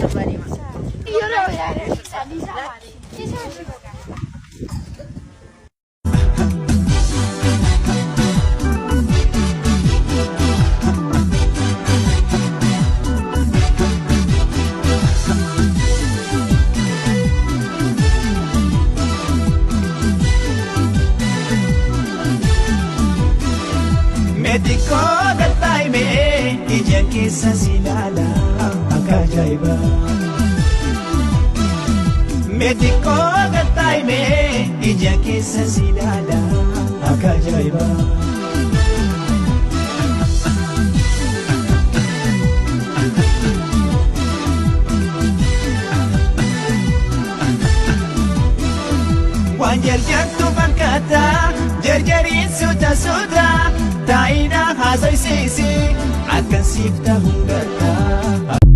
Barbaade. Yeroo ilaalan. Meetikoo galtaa'imee ija keessa si ilaala akka ajaa'ibaa. Meetikoo galtaa'imee ija keessa si ilaala akka ajaa'ibaa. Waan jarjartu fakkaata jarjariin suuta suuta taa'ina haasofsiisi akka siif ta'uun gargaara.